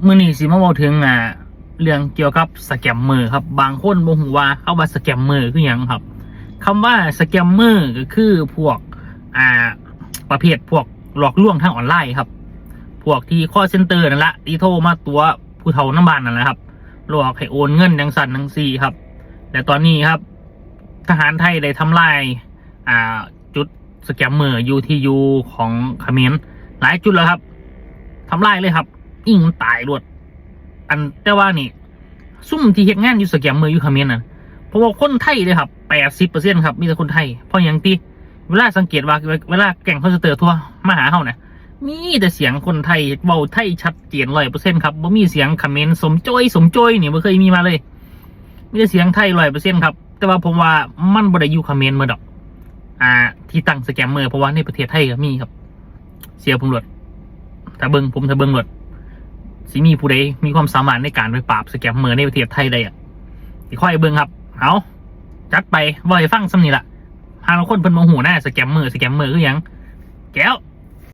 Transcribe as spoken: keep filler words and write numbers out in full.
มื้อนี้สิมาเว้าถึง อ่า เรื่องเกี่ยวกับสแกมเมอร์ครับ บางคนบ่ฮู้ว่าคำว่าสแกมเมอร์คือหยังครับ คำว่าสแกมเมอร์ก็คือพวก อ่า ประเภทพวกหลอกลวงทางออนไลน์ครับ พวกที่ call center นั่นละ ที่โทรมาตั๋วผู้เฒ่านำบ้านนั่นแหละครับ หลอกให้โอนเงินจั่งซั้นจั่งซี้ครับ และตอนนี้ครับ ทหารไทยได้ทำลาย อ่า จุดสแกมเมอร์อยู่ที่อยู่ของเขมรหลายจุดแล้วครับ ทำลายเลยครับ ยิงมันตายโลด อันแต่ว่านี่ ซุมที่เฮ็ดงานอยู่สแกมเมอร์อยู่เขมรน่ะ เพราะว่าคนไทยเลยครับ แปดสิบเปอร์เซ็นต์ ครับ มีแต่คนไทย เพราะหยังติ เวลาสังเกตว่า เวลาแก๊ง call center โทรมาหาเฮาน่ะ มีแต่เสียงคนไทย เว้าไทยชัดเจน ร้อยเปอร์เซ็นต์ ครับ บ่มีเสียงเขมรสมโจย สมโจยนี่บ่เคยมีมาเลย มีแต่เสียงไทย ร้อยเปอร์เซ็นต์ ครับ แต่ว่าผมว่ามันบ่ได้อยู่เขมรหมดดอก อ่า ที่ตั้งสแกมเมอร์ เพราะว่าในประเทศไทยก็มีครับ เสียผมโลด ถ้าเบิ่ง ผมถ้าเบิ่งโลด สิมีผู้ใดมีความสามารถในการไปปราบสแกมเมอร์ในประเทศไทยได้อะ สิคอยเบิ่งครับ เอา จัดไป เว้าให้ฟังส่ำนี้ล่ะ หาลางคนเพิ่นบ่ฮู้นะ สแกมเมอร์ สแกมเมอร์คือหยัง แก้ว